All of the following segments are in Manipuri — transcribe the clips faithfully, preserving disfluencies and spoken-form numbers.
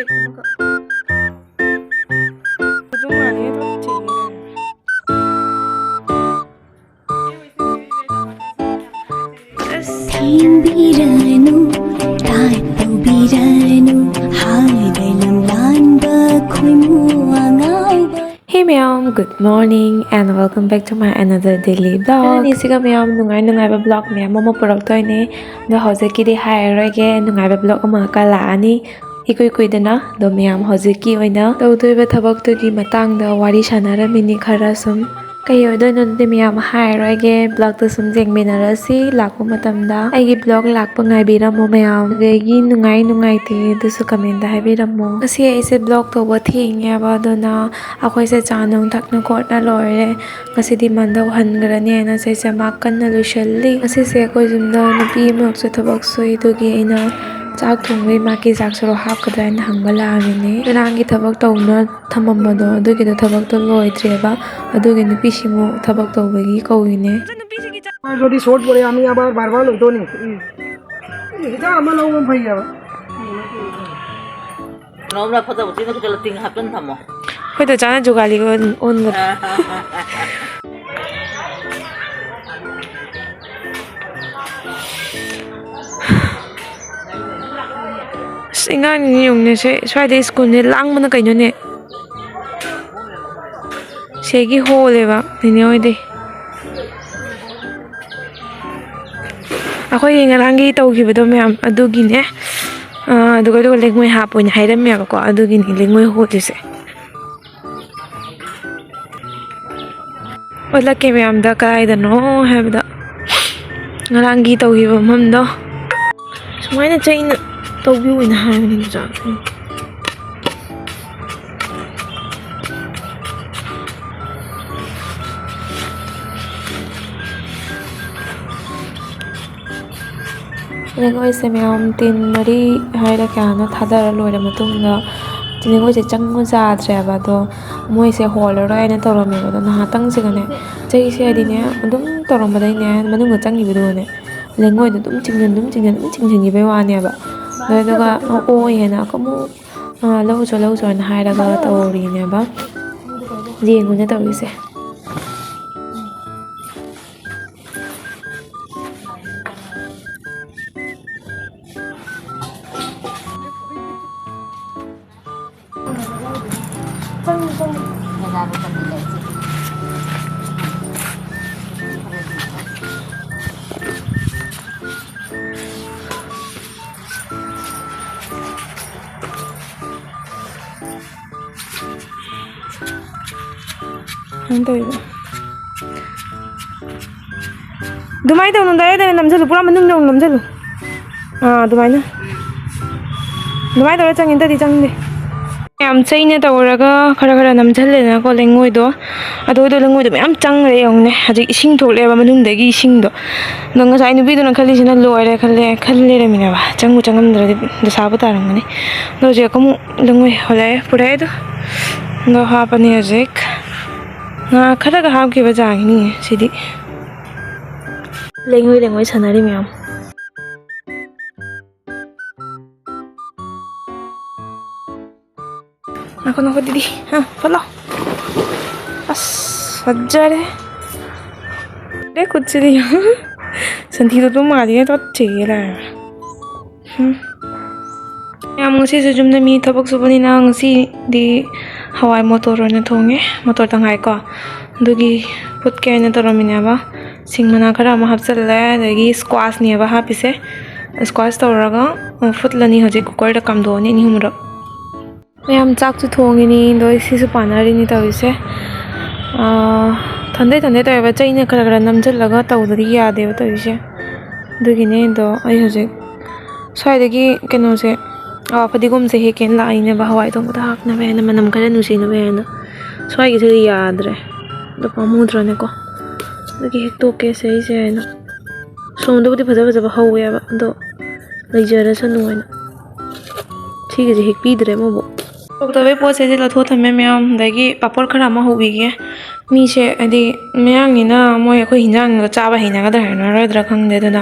ꯊꯦꯝꯕꯤꯔꯅꯨ, ꯇꯥꯛꯄꯤꯔꯅꯨ, ꯍꯥꯏꯕ ꯂꯝꯂꯥꯟꯕ ꯈꯣꯏꯃꯨ ꯑꯉꯥꯎꯕ꯫ Hey ꯃꯌꯥꯝ, good morning and welcome back to my another daily vlog. ꯑꯅꯤꯁꯤꯒ ꯃꯌꯥꯝ ꯅꯨꯡꯉꯥꯏ ꯅꯨꯡꯉꯥꯏꯕ vlog ꯃꯌꯥꯝ ꯑꯃ ꯄꯨꯔꯛꯇꯣꯏꯅꯦ꯫ ꯑꯗꯣ ꯍꯧꯖꯤꯛꯀꯤꯗꯤ ꯍꯥꯏꯔꯔꯣꯏꯒꯦ, ꯅꯨꯡꯉꯥꯏꯕ vlog ꯑꯃꯈꯛꯀ ꯂꯥꯛꯑꯅꯤ ꯏꯀꯨꯏ ꯀꯨꯏꯗꯅ꯫ ꯑꯗꯣ ꯃꯌꯥꯝ ꯍꯧꯖꯤꯛꯀꯤ ꯑꯣꯏꯅ ꯇꯧꯗꯣꯏꯕ ꯊꯕꯛꯇꯨꯒꯤ ꯃꯇꯥꯡꯗ ꯋꯥꯔꯤ ꯁꯥꯟꯅꯔꯝꯃꯤꯅꯤ ꯈꯔ ꯁꯨꯝ꯫ ꯀꯩ ꯑꯣꯏꯗꯣꯏꯅꯣ ꯑꯗꯨꯗꯤ ꯃꯌꯥꯝ ꯍꯥꯏꯔꯔꯣꯏꯒꯦ, vlogꯇ ꯁꯨꯝ ꯌꯦꯡꯃꯤꯟꯅꯔꯁꯤ ꯂꯥꯛꯄ ꯃꯇꯝꯗ꯫ ꯑꯩꯒꯤ vlog ꯂꯥꯛꯄ ꯉꯥꯏꯕꯤꯔꯝꯃꯣ ꯃꯌꯥꯝ꯫ ꯑꯗꯒꯤ ꯅꯨꯡꯉꯥꯏ ꯅꯨꯡꯉꯥꯏꯇꯦ ꯑꯗꯨꯁꯨ commentꯇ ꯍꯥꯏꯕꯤꯔꯝꯃꯣ꯫ ꯉꯁꯤ ꯑꯩꯁꯦ vlog ꯇꯧꯕ ꯊꯦꯡꯉꯦꯕ, ꯑꯗꯨꯅ ꯑꯩꯈꯣꯏꯁꯦ ꯆꯥ ꯅꯨꯡ ꯊꯛꯅ ꯈꯣꯠꯅ ꯂꯣꯏꯔꯦ꯫ ꯉꯁꯤꯗꯤ ꯃꯥꯟꯗꯧ ꯍꯟꯈ꯭ꯔꯅꯤ ꯍꯥꯏꯅ ꯁꯤꯁꯦ ꯃꯥ ꯀꯟꯅ ꯂꯣꯏꯁꯤꯜꯂꯤ꯫ ꯉꯁꯤꯁꯦ ꯑꯩꯈꯣꯏ ꯌꯨꯝꯗ ꯅꯨꯄꯤ ꯑꯃꯈꯛꯁꯨ ꯊꯕꯛ ꯁꯨꯏ, ꯑꯗꯨꯒꯤ ꯑꯩꯅ ꯆꯥꯛ ꯊꯣꯡꯕꯒꯤ ꯃꯥꯒꯤ ꯆꯥꯛ ꯁꯔꯨꯛ ꯍꯥꯞꯀꯗ꯭ꯔꯥ ꯍꯥꯏꯅ ꯍꯪꯕ ꯂꯥꯛꯑꯝꯃꯤꯅꯦ꯫ ꯉꯔꯥꯡꯒꯤ ꯊꯕꯛ ꯇꯧꯅ ꯊꯝꯃꯝꯕꯗꯣ ꯑꯗꯨꯒꯤꯗꯣ ꯊꯕꯛꯇꯣ ꯂꯣꯏꯗ꯭ꯔꯦꯕ, ꯑꯗꯨꯒꯤ ꯅꯨꯄꯤꯁꯤꯃꯨꯛ ꯊꯕꯛ ꯇꯧꯕꯒꯤ ꯀꯧꯔꯤꯅꯦ꯫ যদি শর্ট পড়ে আমি আবার বারবার লইতো নি। এটা আমার লবণ হয়ে যাবে। ꯅꯣꯡꯃ ꯐꯖꯕ ꯆꯤꯡꯗ ꯈꯨꯠꯇ ꯂꯇꯤꯡ ꯍꯥꯞꯆꯤꯟ ꯊꯝꯃꯣ꯫ ꯑꯩꯈꯣꯏꯗ ꯆꯥꯅ ꯖꯨꯒꯥꯂꯤ ꯑꯣꯟ-, ꯑꯣꯟꯕꯗꯣ꯫ ꯑꯁ, ꯑꯉꯥꯡꯅꯤꯅꯦ ꯌꯦꯡꯉꯨꯅꯦ, ꯁꯦ, ꯁ꯭ꯋꯥꯏꯗ ꯁ꯭ꯀꯨꯜꯁꯦ ꯂꯥꯡꯕꯅ ꯀꯩꯅꯣꯅꯦ꯫ ꯁꯤꯒꯤ ꯍꯣꯜꯂꯦꯕ ꯅꯦꯅꯦ ꯍꯣꯏꯗꯤ꯫ ꯑꯩꯈꯣꯏꯒꯤ ꯉꯔꯥꯡꯒꯤ ꯇꯧꯈꯤꯕꯗꯣ ꯃꯌꯥꯝ ꯑꯗꯨꯒꯤꯅꯦ꯫ ꯑꯥ, ꯑꯗꯨꯒ, ꯑꯗꯨꯒ ꯂꯩꯉꯣꯏ ꯍꯥꯞꯄꯣꯅ ꯍꯥꯏꯔꯝꯃꯦꯕꯀꯣ, ꯑꯗꯨꯒꯤꯅꯤ ꯂꯩꯉꯣꯏ ꯍꯣꯜꯂꯤꯁꯦ꯫ ꯎꯠꯂꯛꯀꯦ ꯃꯌꯥꯝꯗ ꯀꯗꯥꯏꯗꯅꯣ ꯍꯥꯏꯕꯗ, ꯉꯔꯥꯡꯒꯤ ꯇꯧꯈꯤꯕ ꯃꯐꯝꯗꯣ꯫ ꯁꯨꯃꯥꯏꯅ ꯆꯩꯅ ꯇꯧꯕꯤꯌꯨꯅ ꯍꯥꯏꯕꯅꯤ ꯆꯥꯛ꯫ ꯂꯩꯉꯣꯏꯁꯦ ꯃꯌꯥꯝ ꯇꯤꯟ ꯃꯔꯤ ꯍꯥꯏꯔ ꯀꯌꯥꯅꯣ ꯊꯥꯗꯔ ꯂꯣꯏꯔ ꯃꯇꯨꯡꯗ, ꯂꯩꯉꯣꯏꯁꯦ ꯆꯪꯉꯨ ꯌꯥꯗ꯭ꯔꯦꯕ꯫ ꯑꯗꯣ ꯃꯣꯏꯁꯦ ꯍꯣꯜꯂꯔꯣꯏ ꯍꯥꯏꯅ ꯇꯧꯔꯝꯃꯦꯕ꯫ ꯑꯗꯣ ꯉꯥꯏꯍꯥꯛꯇꯪꯁꯤꯒꯅꯦ, ꯆꯩꯁꯦ ꯍꯥꯏꯗꯤꯅꯦ, ꯑꯗꯨꯝ ꯇꯧꯔꯝꯕꯗꯩꯅꯦ, ꯃꯅꯨꯡꯗ ꯆꯪꯈꯤꯕꯗꯨꯒꯅꯦ, ꯂꯩꯉꯣꯏꯗꯣ ꯑꯗꯨꯝ ꯆꯤꯡꯁꯤꯟ, ꯑꯗꯨꯝ ꯆꯤꯡꯁꯤꯟ, ꯑꯗꯨꯝ ꯆꯤꯡꯁꯤꯟꯈꯤꯕꯩ ꯋꯥꯅꯦꯕ꯫ ꯑꯗꯨꯗꯨꯒ ꯑꯣꯏ ꯍꯥꯏꯅ ꯑꯃꯨꯛ ꯑꯥ, ꯂꯧꯔꯨꯆꯣ, ꯂꯧꯔꯨꯆꯣꯅ ꯍꯥꯏꯔꯒ ꯇꯧꯔꯤꯅꯦꯕ꯫ ꯌꯦꯡꯉꯨꯅꯦ ꯇꯧꯔꯤꯁꯦ꯫ ꯁꯨꯃꯥꯏꯅ ꯇꯧꯋꯦꯕ꯫ ꯑꯗꯨꯃꯥꯏꯅ ꯇꯧꯅꯨ, direct direct ꯅꯝꯁꯤꯜꯂꯨ, ꯄꯨꯔꯥ ꯃꯅꯨꯡ ꯌꯧꯅ ꯅꯝꯁꯤꯜꯂꯨ꯫ ꯑꯥ, ꯑꯗꯨꯃꯥꯏꯅ꯫ ꯑꯗꯨꯃꯥꯏꯅ ꯇꯧꯔ ꯆꯪꯉꯤ, ꯅꯠꯇ꯭ꯔꯗꯤ ꯆꯪꯗꯦ꯫ ꯌꯥꯝ ꯆꯩꯅ ꯇꯧꯔꯒ ꯈꯔ ꯈꯔ ꯅꯝꯁꯤꯜꯂꯦꯗꯅꯀꯣ ꯂꯩꯉꯣꯏꯗꯣ꯫ ꯑꯗꯨ ꯑꯣꯏꯗꯣ ꯂꯩꯉꯣꯏꯗꯣ ꯃꯌꯥꯝ ꯆꯪꯈ꯭ꯔꯦ ꯌꯦꯡꯉꯨꯅꯦ꯫ ꯍꯧꯖꯤꯛ ꯏꯁꯤꯡ ꯊꯣꯛꯂꯛꯑꯦꯕ ꯃꯅꯨꯡꯗꯒꯤ ꯏꯁꯤꯡꯗꯣ꯫ ꯑꯗꯣ ꯉꯁꯥꯏ ꯅꯨꯄꯤꯗꯨꯅ ꯈꯜꯂꯤꯁꯤꯅ ꯂꯣꯏꯔꯦ ꯈꯜꯂꯦ, ꯈꯜ ꯂꯩꯔꯝꯃꯤꯅꯦꯕ꯫ ꯆꯪꯕꯨ ꯆꯪꯉꯝꯗ꯭ꯔꯗꯤ ꯗꯁꯥꯕꯨ ꯇꯥꯔꯝꯒꯅꯤ꯫ ꯑꯗꯣ ꯍꯧꯖꯤꯛ ꯑꯃꯨꯛ ꯂꯩꯉꯣꯏ ꯍꯣꯜꯂꯛꯑꯦ, ꯄꯨꯔꯛꯑꯦ ꯑꯗꯣ꯫ ꯑꯗꯣ ꯍꯥꯞꯄꯅꯤ ꯍꯧꯖꯤꯛ꯫ ꯉꯥ ꯈꯔꯒ ꯍꯥꯞꯈꯤꯕ ꯆꯥꯡꯅꯤ ꯁꯤꯗꯤ꯫ ꯂꯩꯉꯣꯏ ꯂꯩꯉꯣꯏ ꯁꯥꯟꯅꯔꯤ ꯃꯌꯥꯝ꯫ ꯉꯥꯏꯈꯣ, ꯉꯥꯏꯈꯣ, ꯗꯤꯗꯤ꯫ ꯑ, ꯐꯠꯂꯣ꯫ ꯑꯁ, ꯐꯖꯔꯦ꯫ ꯑꯦ, ꯈꯨꯠꯁꯤꯗꯤ꯫ ꯁꯟꯊꯤ ꯇꯣꯠꯄ ꯃꯥꯜꯂꯤꯅꯦ, ꯇꯣꯠꯇꯦꯌꯦ ꯂꯥꯏꯔꯕ꯫ ꯍꯨꯝ꯫ ꯌꯥꯝ ꯉꯁꯤꯁꯨ ꯌꯨꯝꯗ ꯃꯤ ꯊꯕꯛ ꯁꯨꯕꯅꯤꯅ ꯉꯁꯤꯗꯤ ꯍꯋꯥꯏ ꯃꯣꯇꯣꯔ ꯑꯣꯏꯅ ꯊꯣꯡꯉꯦ, ꯃꯣꯇꯣꯔ ꯇꯪꯈꯥꯏ ꯀꯣ꯫ ꯑꯗꯨꯒꯤ ꯐꯨꯠꯀꯦ ꯍꯥꯏꯅ ꯇꯧꯔꯝꯃꯤꯅꯦꯕ꯫ ꯁꯤꯡ ꯃꯅꯥ ꯈꯔ ꯑꯃ ꯍꯥꯞꯆꯜꯂꯦ, ꯑꯗꯒꯤ squashꯅꯦꯕ ꯍꯥꯞꯄꯤꯁꯦ꯫ Squash ꯇꯧꯔꯒ, ꯑ, ꯐꯨꯠꯂꯅꯤ ꯍꯧꯖꯤꯛ ꯀꯨꯀꯔꯗ ꯀꯥꯝꯗꯣꯛꯑꯅꯤ ꯑꯅꯤ ꯑꯍꯨꯝꯔꯛ꯫ ꯃꯌꯥꯝ ꯆꯥꯛꯁꯨ ꯊꯣꯡꯉꯤꯅꯤ, ꯑꯗꯣ ꯁꯤꯁꯨ ꯄꯥꯟꯅꯔꯤꯅꯤ ꯇꯧꯔꯤꯁꯦ꯫ ꯑꯥ, ꯊꯟꯗꯩ ꯊꯟꯗꯩ ꯇꯧꯋꯦꯕ, ꯆꯩꯅ ꯈꯔ ꯈꯔ ꯅꯝꯁꯤꯜꯂꯒ ꯇꯧꯗꯗꯤ ꯌꯥꯗꯦꯕ ꯇꯧꯔꯤꯁꯦ꯫ ꯑꯗꯨꯒꯤꯅꯦ ꯑꯗꯣ ꯑꯩ ꯍꯧꯖꯤꯛ ꯁ꯭ꯋꯥꯏꯗꯒꯤ ꯀꯩꯅꯣꯁꯦ, ꯑꯥ, ꯐꯗꯤꯒꯣꯝꯁꯦ ꯍꯦꯛꯀꯦꯅ ꯂꯥꯛꯏꯅꯦꯕ, ꯍꯋꯥꯏ ꯊꯣꯡꯕꯗ ꯍꯥꯞꯅꯕ ꯍꯥꯏꯅ, ꯃꯅꯝ ꯈꯔ ꯅꯨꯡꯁꯤꯅꯕ ꯍꯥꯏꯅ꯫ ꯁ꯭ꯋꯥꯏꯒꯤꯁꯤꯗꯤ ꯌꯥꯗ꯭ꯔꯦ, ꯑꯗꯣ ꯄꯥꯝꯃꯨꯗ꯭ꯔꯅꯦꯀꯣ? ꯑꯗꯨꯒꯤ ꯍꯦꯛꯇꯣꯛꯀꯦ ꯁꯤꯗꯩꯁꯦ ꯍꯥꯏꯅ꯫ ꯁꯣꯝꯗꯕꯨꯗꯤ ꯐꯖ ꯐꯖꯕ ꯍꯧꯋꯦꯕ, ꯑꯗꯣ ꯂꯩꯖꯔꯁꯅꯨ ꯍꯥꯏꯅ꯫ ꯁꯤꯒꯤꯁꯦ ꯍꯦꯛꯄꯤꯗ꯭ꯔꯦ ꯑꯃꯕꯨ꯫ ꯇꯧꯗꯕꯩ ꯄꯣꯠꯁꯦ ꯁꯤ ꯂꯧꯊꯣꯛ ꯊꯝꯃꯦ ꯃꯌꯥꯝ, ꯑꯗꯒꯤ ꯄꯥꯄꯣꯔ ꯈꯔ ꯑꯃ ꯍꯧꯕꯤꯒꯦ꯫ ꯃꯤꯁꯦ ꯍꯥꯏꯗꯤ ꯃꯌꯥꯡꯅꯤꯅ ꯃꯣꯏ ꯑꯩꯈꯣꯏ ꯍꯤꯟꯖꯥꯡꯗꯣ ꯆꯥꯕ ꯍꯩꯅꯒꯗ꯭ꯔꯥ ꯍꯩꯅꯔꯣꯏꯗ꯭ꯔꯥ ꯈꯪꯗꯦ, ꯑꯗꯨꯅ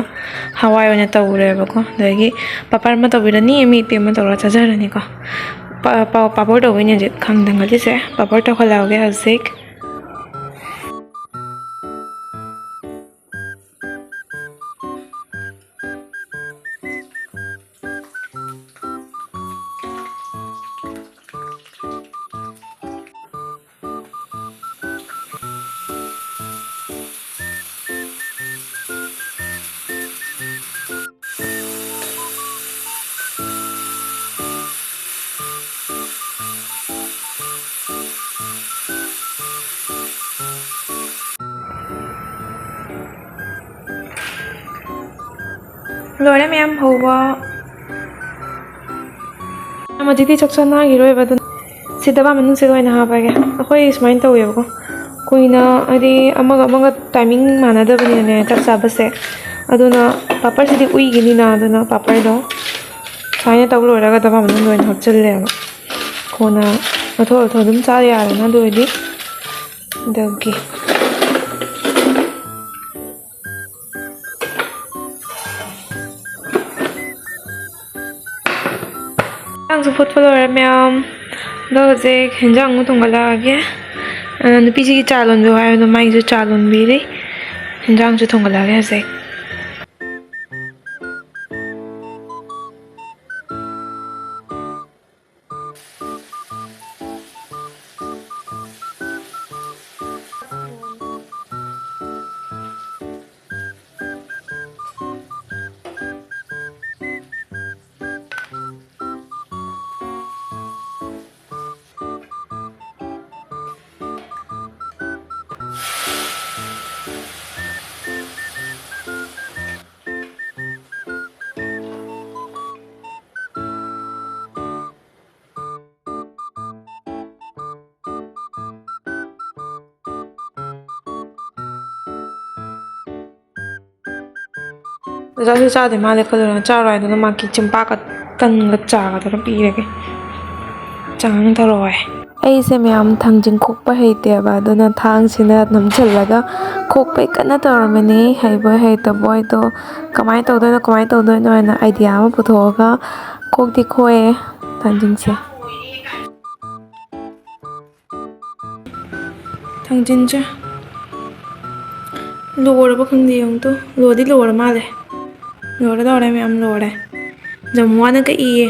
ꯍꯋꯥꯏ ꯑꯣꯏꯅ ꯇꯧꯔꯦꯕꯀꯣ꯫ ꯑꯗꯒꯤ ꯄꯥꯄꯔ ꯑꯃ ꯇꯧꯕꯤꯔꯅꯤ, ꯑꯃꯦꯠꯄꯤ ꯑꯃ ꯇꯧꯔꯒ ꯆꯥꯖꯔꯅꯤꯀꯣ꯫ ꯄꯥ-, ꯄꯥ-, ꯄꯥꯄꯣꯔ ꯇꯧꯕꯩꯅꯦ ꯍꯧꯖꯤꯛ ꯈꯥꯡ ꯊꯥꯡꯒꯠꯂꯤꯁꯦ꯫ ꯄꯥꯄꯣꯔ ꯇꯧꯍꯜꯂꯛꯑꯒꯦ ꯍꯧꯖꯤꯛ꯫ ꯂꯣꯏꯔꯦ ꯃꯌꯥꯝ ꯍꯧꯕ꯫ ꯃꯌꯥꯝ ꯍꯧꯖꯤꯛꯇꯤ ꯆꯥꯛ ꯆꯥꯅꯈꯤꯔꯣꯏꯕ, ꯑꯗꯨꯅ ꯁꯤꯗꯕ ꯃꯅꯨꯡꯁꯤꯗ ꯑꯣꯏꯅ ꯍꯥꯞꯄꯒꯦ꯫ ꯑꯩꯈꯣꯏ ꯁꯨꯃꯥꯏꯅ ꯇꯧꯋꯦꯕꯀꯣ, ꯀꯨꯏꯅ ꯍꯥꯏꯗꯤ ꯑꯃꯒ ꯑꯃꯒ ꯇꯥꯏꯃꯤꯡ ꯃꯥꯟꯅꯗꯕꯅꯤꯅꯅꯦ ꯆꯥꯛ ꯆꯥꯕꯁꯦ꯫ ꯑꯗꯨꯅ ꯄꯥꯄꯔꯁꯤꯗꯤ ꯎꯏꯒꯤꯅꯤꯅ, ꯑꯗꯨꯅ ꯄꯥꯄꯔꯗꯣ ꯁꯨꯃꯥꯏꯅ ꯇꯧ ꯂꯣꯏꯔꯒ ꯗꯕꯥ ꯃꯅꯨꯡꯗ ꯑꯣꯏꯅ ꯍꯥꯞꯆꯤꯜꯂꯦꯕ꯫ ꯀꯣꯟꯅ ꯂꯧꯊꯣꯛ ꯂꯧꯊꯣꯛ ꯑꯗꯨꯝ ꯆꯥ ꯌꯥꯔꯦꯅ ꯑꯗꯨ ꯑꯣꯏꯔꯗꯤ꯫ ꯑꯗꯨꯒꯤ ꯍꯤꯟꯖꯥꯡꯁꯨ ꯐꯨꯠꯄ ꯂꯣꯏꯔꯦ ꯃꯌꯥꯝ꯫ ꯑꯗꯣ ꯍꯧꯖꯤꯛ ꯍꯤꯟꯖꯥꯡ ꯑꯃꯨꯛ ꯊꯣꯡꯒꯠꯂꯛꯑꯒꯦ꯫ ꯑ, ꯅꯨꯄꯤꯁꯤꯒꯤ ꯆꯥ ꯂꯣꯟꯕꯤꯌꯨ ꯍꯥꯏꯕꯗꯣ ꯃꯥꯒꯤꯁꯨ ꯆꯥ ꯂꯣꯟꯕꯤꯔꯤ꯫ ꯍꯤꯟꯖꯥꯡꯁꯨ ꯊꯣꯡꯒꯠꯂꯛꯑꯒꯦ ꯍꯧꯖꯤꯛ꯫ ꯑꯣꯖꯥꯁꯨ ꯆꯥꯗꯣꯏ ꯃꯥꯜꯂꯦ ꯈꯜꯂꯨꯔꯒ ꯆꯥꯔꯣꯏ ꯍꯥꯏꯗꯨꯅ ꯃꯥꯒꯤ ꯆꯤꯝꯄꯥꯛꯀ ꯇꯟꯒ ꯆꯥꯒ ꯇꯧꯔ ꯄꯤꯔꯒꯦ꯫ ꯆꯥꯅꯤꯡꯊꯔꯛꯑꯣꯏ꯫ ꯑꯩꯁꯦ ꯃꯌꯥꯝ ꯊꯥꯡꯖꯤꯡ ꯈꯣꯛꯄ ꯍꯩꯇꯦꯕ, ꯑꯗꯨꯅ ꯊꯥꯡꯁꯤꯅ ꯅꯝꯁꯤꯜꯂꯒ ꯈꯣꯛꯄꯩ ꯀꯟꯅ ꯇꯧꯔꯝꯃꯤꯅꯤ꯫ ꯍꯩꯕꯣꯏ ꯍꯩꯇꯕꯣꯏ ꯑꯗꯣ ꯀꯃꯥꯏꯅ ꯇꯧꯗꯣꯏꯅꯣ, ꯀꯃꯥꯏꯅ ꯇꯧꯗꯣꯏꯅꯣ ꯍꯥꯏꯅ idea ꯑꯃ ꯄꯨꯊꯣꯛꯑꯒ ꯈꯣꯛꯇꯤ ꯈꯣꯛꯑꯦ ꯊꯥꯡꯖꯤꯡꯁꯦ꯫ ꯊꯥꯡꯖꯤꯟꯁꯦ ꯂꯣꯏꯔꯕ ꯈꯪꯗꯦ, ꯌꯦꯡꯉꯨ ꯇꯨ꯫ ꯂꯣꯏꯗꯤ ꯂꯣꯏꯔ ꯃꯥꯜꯂꯦ꯫ ꯂꯣꯏꯔꯦ, ꯂꯣꯏꯔꯦ ꯃꯌꯥꯝ, ꯂꯣꯏꯔꯦ꯫ ꯖꯃꯨꯋꯥꯅ ꯀꯛꯏꯌꯦ꯫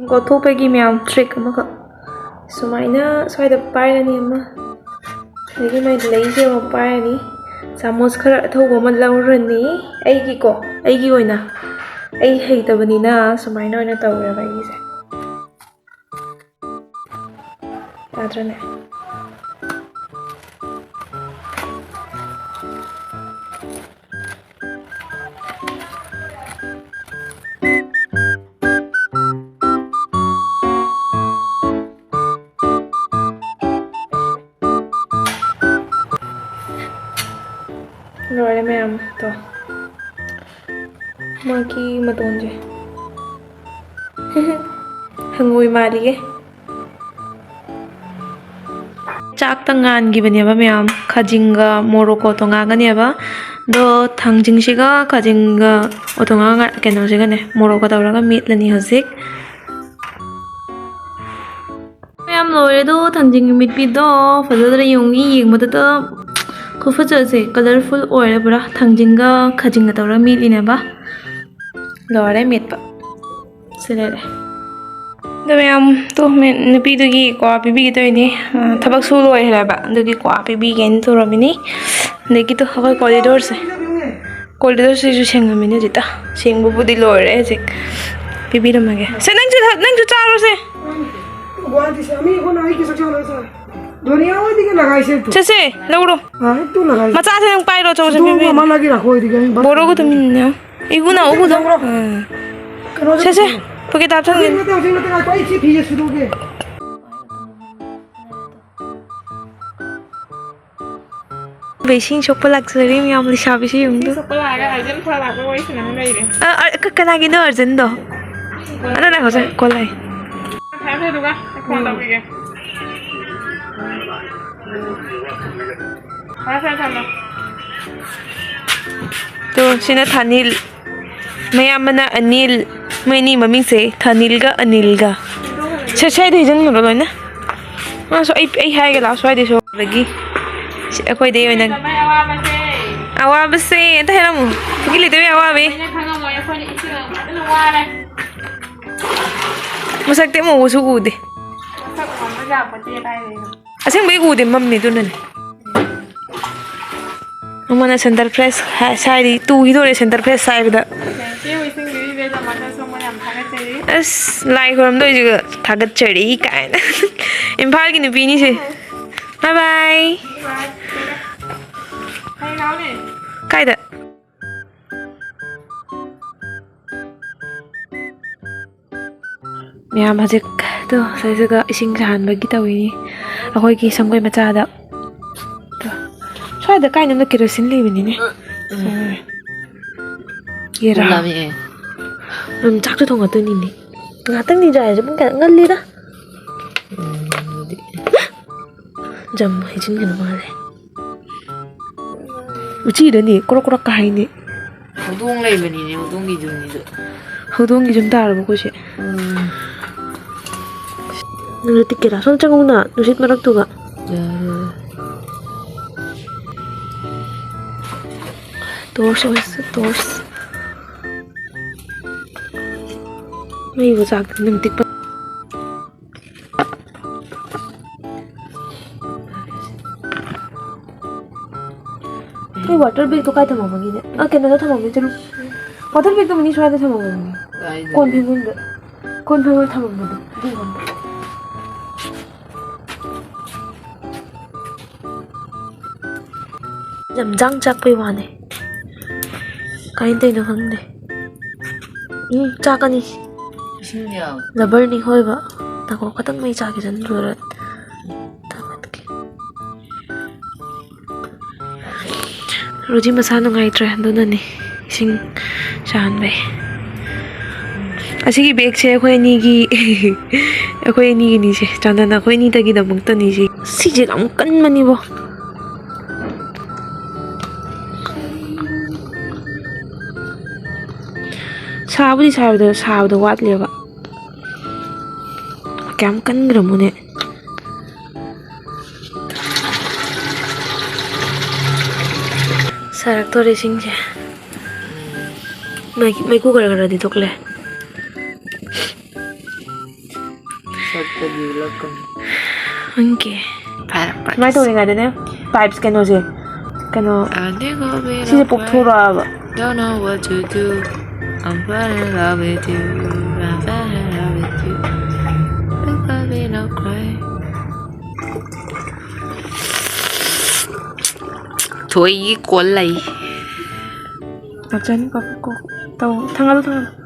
ꯀꯣꯠꯊꯣꯛꯄꯒꯤ ꯃꯌꯥꯝ trick ꯑꯃꯈꯛ꯫ ꯁꯨꯃꯥꯏꯅ ꯁ꯭ꯋꯥꯏꯗ ꯄꯥꯏꯔꯅꯤ ꯑꯃ꯫ ꯑꯗꯒꯤ ꯃꯥꯏ ꯂꯩꯁꯦ ꯑꯃ ꯄꯥꯏꯔꯅꯤ꯫ ꯆꯥꯃꯁ ꯈꯔ ꯑꯊꯧꯕ ꯑꯃ ꯂꯧꯔꯅꯤ꯫ ꯑꯩꯒꯤꯀꯣ, ꯑꯩꯒꯤ ꯑꯣꯏꯅ꯫ ꯑꯩ ꯍꯩꯇꯕꯅꯤꯅ ꯁꯨꯃꯥꯏꯅ ꯑꯣꯏꯅ ꯇꯧꯔꯦꯕ ꯑꯩꯒꯤꯁꯦ꯫ ꯌꯥꯗ꯭ꯔꯅꯦ? ꯂꯣꯏꯔꯦ ꯃꯌꯥꯝ, ꯇꯣ꯫ ꯃꯥꯒꯤ ꯃꯇꯣꯟꯁꯦ꯫ ꯍꯪꯉꯣꯏ ꯃꯥꯜꯂꯤꯌꯦ꯫ ꯆꯥꯛꯇ ꯉꯥꯟꯈꯤꯕꯅꯦꯕ ꯃꯌꯥꯝ, ꯈꯥꯖꯤꯡꯒ ꯃꯣꯔꯣꯛꯀ ꯑꯣꯇꯣꯉꯥꯒꯅꯦꯕ꯫ ꯑꯗꯣ ꯊꯥꯡꯖꯤꯡꯁꯤꯒ ꯈꯥꯖꯤꯡꯒ ꯑꯣꯇꯣꯉꯥ ꯉꯥ-, ꯀꯩꯅꯣꯁꯤꯒꯅꯦ, ꯃꯣꯔꯣꯛꯀ ꯇꯧꯔꯒ ꯃꯦꯠꯂꯅꯤ ꯍꯧꯖꯤꯛ꯫ ꯃꯌꯥꯝ ꯂꯣꯏꯔꯦ ꯑꯗꯣ, ꯊꯥꯡꯖꯤꯡ ꯃꯦꯠꯄꯤꯗꯣ꯫ ꯐꯖꯗ꯭ꯔꯥ ꯌꯦꯡꯉꯨꯅꯦ, ꯌꯦꯡꯕꯗꯇ ꯈꯨꯐꯖꯁꯦ, colourful ꯑꯣꯏꯔꯦ ꯄꯨꯔꯥ꯫ ꯊꯥꯡꯖꯤꯡꯒ ꯈꯥꯖꯤꯡꯒ ꯇꯧꯔꯒ ꯃꯦꯠꯂꯤꯅꯦꯕ꯫ ꯂꯣꯏꯔꯦ ꯃꯦꯠꯄ꯫ ꯁꯤ ꯂꯩꯔꯦ꯫ ꯑꯗꯣ ꯃꯌꯥꯝ, ꯇꯣ, ꯃꯦ-, ꯅꯨꯄꯤꯗꯨꯒꯤ ꯀ꯭ꯋꯥ ꯄꯤꯕꯤꯒꯦ ꯇꯧꯔꯤꯅꯦ꯫ ꯑ, ꯊꯕꯛ ꯁꯨ ꯂꯣꯏꯈ꯭ꯔꯦꯕ, ꯑꯗꯨꯒꯤ ꯀ꯭ꯋꯥ ꯄꯤꯕꯤꯒꯦꯅ ꯇꯧꯔꯝꯃꯤꯅꯤ꯫ ꯑꯗꯒꯤ ꯇꯣ, ꯑꯩꯈꯣꯏ corridorꯁꯦ, corridorꯁꯤꯁꯨ ꯁꯦꯡꯉꯝꯃꯤꯅꯦ ꯍꯧꯖꯤꯛꯇ꯫ ꯁꯦꯡꯕꯕꯨꯗꯤ ꯂꯣꯏꯔꯦ ꯍꯧꯖꯤꯛ꯫ ꯄꯤꯕꯤꯔꯝꯃꯒꯦ꯫ ꯁꯦ, ꯅꯪꯁꯨ ꯊ-, ꯅꯪꯁꯨ ꯆꯥꯔꯣꯁꯦ꯫ ꯁꯦ, ꯁꯦ, ꯂꯧꯔꯣ꯫ ꯃꯆꯥꯁꯦ ꯅꯪ ꯄꯥꯏꯔꯣ, ꯑꯆꯧꯕꯁꯦ ꯄꯤꯕꯤꯔꯣ꯫ ꯕꯣꯔꯣꯒ ꯇꯨꯃꯤꯟꯅ꯫ ꯏꯒꯨꯅ, ꯎꯒꯨꯗ꯫ ꯑꯥ꯫ ꯁꯦ, ꯁꯦ, ꯄꯣꯀꯦꯠꯇ ꯍꯥꯞꯆꯟꯒꯦ꯫ ꯏꯁꯤꯡ ꯁꯣꯛꯄ ꯂꯥꯛꯆꯔꯤ ꯃꯌꯥꯝ, ꯂꯩꯁꯥꯕꯤꯁꯤ ꯌꯦꯡꯉꯨ꯫ ꯏꯁꯤꯡ ꯁꯣꯛꯄ ꯂꯥꯛꯑꯒ urgent ꯐꯔꯛ ꯂꯥꯛꯄ ꯋꯥꯔꯤ ꯁꯥꯟꯅꯅ ꯂꯩꯔꯦ꯫ ꯑ, ꯑ, ꯀ-, ꯀꯅꯥꯒꯤꯅꯣ urgentꯗꯣ? ꯑꯗꯣ ꯉꯥꯏꯈꯣꯁꯦ, call ꯂꯥꯛꯑꯦ꯫ ꯐꯔꯦ, ꯐꯔꯦ, ꯑꯗꯨꯒ ꯑꯩ phone ꯇꯧꯈꯤꯒꯦ꯫ ꯐꯔꯦ, ꯐꯔꯦ, ꯊꯝꯃꯣ꯫ ꯇꯣ, ꯁꯤꯅ ꯊꯥꯅꯤꯜ꯫ ꯃꯌꯥꯝꯕꯅ ꯑꯅꯤꯜ꯫ ꯃꯣꯏ ꯑꯅꯤ ꯃꯃꯤꯡꯁꯦ ꯊꯥꯅꯤꯜꯒ ꯑꯅꯤꯜꯒ꯫ ꯁꯦ, ꯁ꯭ꯋꯥꯏꯗ ꯍꯩꯖꯤꯟꯒꯅꯨ ꯂꯣꯏꯅ꯫ ꯃꯥꯁꯨ ꯑꯩ, ꯑꯩ ꯍꯥꯏꯒꯦ ꯂꯥꯛꯑꯣ, ꯁ꯭ꯋꯥꯏꯗꯩꯁꯨ꯫ ꯑꯗꯒꯤ ꯑꯩꯈꯣꯏꯗꯩ ꯑꯣꯏꯅ ꯀꯃꯥꯏ ꯑꯋꯥꯕꯁꯦ? ꯑꯋꯥꯕꯁꯦ ꯑꯝꯇ ꯍꯥꯏꯔꯝꯃꯨ꯫ ꯀꯨꯀꯤ ꯂꯩꯇꯕꯩ ꯑꯋꯥꯕꯤ꯫ ꯂꯣꯏꯅ ꯈꯪꯉꯝꯃꯣꯏ, ꯑꯩꯈꯣꯏꯅ ꯏꯆꯤꯜ ꯏꯅꯥꯎ ꯐꯖꯅ ꯋꯥꯔꯦ꯫ ꯃꯁꯛꯇꯤ ꯑꯃꯨꯛ ꯎꯁꯨ ꯎꯗꯦ꯫ ꯃꯁꯛ ꯎꯍꯟꯕ ꯌꯥꯄꯣꯠꯇꯦ ꯀꯥꯏꯗꯩꯅꯣ꯫ ꯑꯁꯦꯡꯕꯩ ꯎꯗꯦ, ꯃꯝꯃꯦ ꯑꯗꯨꯅꯅꯦ꯫ ꯑꯃꯅ ꯁꯦꯟꯇꯔ ꯐ꯭ꯔꯦꯁ ꯍꯥꯏ-, ꯁꯥꯏꯔꯤ, ꯇꯨꯈꯤꯗꯣꯔꯦ ꯁꯦꯟꯇꯔ ꯐ꯭ꯔꯦꯁ ꯍꯥꯏꯕꯗ꯫ ꯆꯦ ꯍꯣꯏꯁꯤꯡꯒꯤ ꯏꯕꯦꯟ ꯑꯃꯗꯁꯨ ꯃꯣꯏ ꯌꯥꯝ ꯊꯥꯒꯠꯆꯔꯤ꯫ ꯑꯁ, ꯂꯥꯏ ꯈꯨꯔꯝꯗꯣꯏꯁꯤꯒ ꯊꯥꯒꯠꯆꯔꯤ ꯀꯥꯏꯅ꯫ ꯏꯝꯐꯥꯜꯒꯤ ꯅꯨꯄꯤꯅꯤꯁꯦ꯫ ꯕꯥꯏ ꯕꯥꯏ꯫ ꯀꯥꯏꯗ? ꯃꯌꯥꯝ ꯍꯧꯖꯤꯛ ꯇꯣ ꯁꯤꯗꯩꯁꯤꯗ ꯏꯁꯤꯡ ꯁꯥꯍꯟꯕꯒꯤ ꯇꯧꯔꯤꯅꯤ ꯑꯩꯈꯣꯏꯒꯤ ꯁꯪꯒꯣꯏ ꯃꯆꯥꯗ꯫ ꯇꯣ, ꯁ꯭ꯋꯥꯏꯗ ꯀꯥꯏꯅꯣꯝꯗ ꯀꯦꯔꯣꯁꯤꯟ ꯂꯩꯕꯅꯤꯅꯦ꯫ ꯌꯦꯔꯥ꯫ ꯂꯥꯝꯃꯛꯑꯦ꯫ ꯎꯝ, ꯆꯥꯛꯁꯨ ꯊꯣꯡꯉꯛꯇꯣꯏꯅꯤꯅꯦ꯫ ꯉꯥꯛꯇꯪꯗꯤ ꯌꯥꯏꯁꯦ, ꯄꯨꯡ ꯀꯌꯥ ꯉꯜꯂꯤꯗ꯫ ꯎꯝ, ꯑꯗꯨꯗꯤ꯫ ꯖꯝ ꯍꯩꯖꯤꯟꯒꯅꯨ ꯃꯥꯜꯂꯦ꯫ ꯎꯆꯤꯗꯅꯤ ꯀ꯭ꯔꯣꯛ ꯀ꯭ꯔꯣꯛ ꯀꯥ ꯍꯥꯏꯅꯤ꯫ ꯍꯧꯗꯣꯡ ꯂꯩꯕꯅꯤꯅꯦ, ꯍꯧꯗꯣꯡꯒꯤ ꯌꯨꯝꯅꯤꯗꯣ꯫ ꯍꯧꯗꯣꯡꯒꯤ ꯌꯨꯝ ꯇꯥꯔꯕ ꯑꯩꯈꯣꯏꯁꯦ? ꯎꯝ꯫ ꯅꯪꯁꯨ ꯇꯤꯛꯀꯦꯔꯥ? ꯁꯣꯝ ꯆꯪꯉꯨꯅ, ꯅꯨꯡꯁꯤꯠ ꯃꯔꯛꯇꯨꯒ꯫ ꯌꯥꯔꯣꯏ꯫ ꯇꯣꯔꯁ ꯑꯣꯏꯁ-, ꯇꯣꯔꯁ꯫ ꯃꯩꯕꯨ ꯆꯥꯛꯇꯤ ꯅꯪ ꯇꯤꯛꯄ꯫ ꯑꯩ ꯋꯥꯇꯔ ꯕꯦꯒꯇꯣ ꯀꯥꯏ ꯊꯝꯃꯝꯃꯒꯦꯅꯦ? ꯑ, ꯀꯩꯅꯣꯗ ꯊꯝꯃꯝꯃꯦ, ꯆꯠꯂꯨ꯫ ꯋꯥꯇꯔ ꯕꯦꯒꯇꯣ ꯃꯅꯤ ꯁ꯭ꯋꯥꯏꯗ ꯊꯝꯃꯝꯃꯦ꯫ ꯀꯥꯏꯗ? ꯀꯣꯟ ꯐꯦꯡꯐꯝꯗ꯫ ꯀꯣꯟ ꯐꯦꯡꯐꯝꯗ ꯊꯝꯃꯝꯕꯗꯣ꯫ ꯑꯗꯨꯒꯨꯝꯕ꯫ ꯌꯥꯝ ꯖꯥꯡ ꯆꯥꯛꯄꯩ ꯋꯥꯅꯦ꯫ ꯀꯃꯥꯏꯅ ꯇꯧꯔꯤꯅꯣ ꯈꯪꯗꯦ꯫ ꯎꯝ, ꯆꯥꯛꯀꯅꯤ꯫ ꯏꯁꯤꯡ ꯌꯥꯎ꯫ ꯔꯕꯔꯅꯤ ꯍꯣꯏꯕ꯫ ꯉꯥꯏꯈꯣ, ꯈꯇꯪ ꯃꯩ ꯆꯥꯈꯤꯁꯅꯨ, ꯂꯣꯏꯔ ꯊꯥꯒꯠꯀꯦ꯫ ꯔꯣꯖꯤ ꯃꯁꯥ ꯅꯨꯡꯉꯥꯏꯇ꯭ꯔꯦ, ꯑꯗꯨꯅꯅꯤ ꯏꯁꯤꯡ ꯆꯥꯍꯟꯕꯩ꯫ ꯑꯁꯤꯒꯤ ꯕꯦꯒꯁꯦ ꯑꯩꯈꯣꯏ ꯑꯅꯤꯒꯤ, ꯑꯩꯈꯣꯏ ꯑꯅꯤꯒꯤꯅꯤꯁꯦ, ꯆꯥꯟꯗꯅ ꯑꯩꯈꯣꯏ ꯑꯅꯤꯗꯒꯤꯗꯃꯛꯇꯅꯤꯁꯦ꯫ ꯁꯤꯁꯦ ꯌꯥꯝ ꯀꯟꯕꯅꯤꯕꯣ꯫ ꯁꯥꯕꯨꯗꯤ ꯁꯥꯕꯗꯣ, ꯁꯥꯕꯗꯣ ꯋꯥꯠꯂꯦꯕ꯫ ꯀꯌꯥꯝ ꯀꯟꯈ꯭ꯔꯃꯣꯅꯦ꯫ ꯇꯥꯔꯛꯇꯣꯔꯦ ꯏꯁꯤꯡꯁꯦ꯫ ꯃꯩ- ꯃꯩꯈꯨ ꯈꯔ ꯈꯔꯗꯤ ꯊꯣꯛꯂꯦ꯫ ꯁꯛꯇꯗꯤ ꯎꯠꯂꯛꯀꯅꯨ꯫ ꯈꯪꯗꯦ꯫ ꯐꯔꯦ, ꯐꯔꯦ꯫ ꯁꯨꯃꯥꯏꯅ ꯇꯧꯔꯤꯉꯩꯗꯅꯦ, pipes ꯀꯩꯅꯣꯁꯦ, ꯀꯩꯅꯣ, I think I'll be ꯁꯤꯁꯦ no ꯄꯣꯛꯊꯣꯔꯛꯑꯕ꯫ Don't know what to do. I'm falling in love with you. I'm falling in love with you. Think I'll be no cry. ꯊꯣꯏꯒꯤ ꯀꯣꯜ ꯂꯩ꯫ ꯅꯥꯎꯆꯥꯅ ꯀꯣ- ꯀꯣ- ꯇꯧ꯫ ꯊꯥꯡꯒꯠꯂꯨ, ꯊꯥꯡꯒꯠꯂꯨ꯫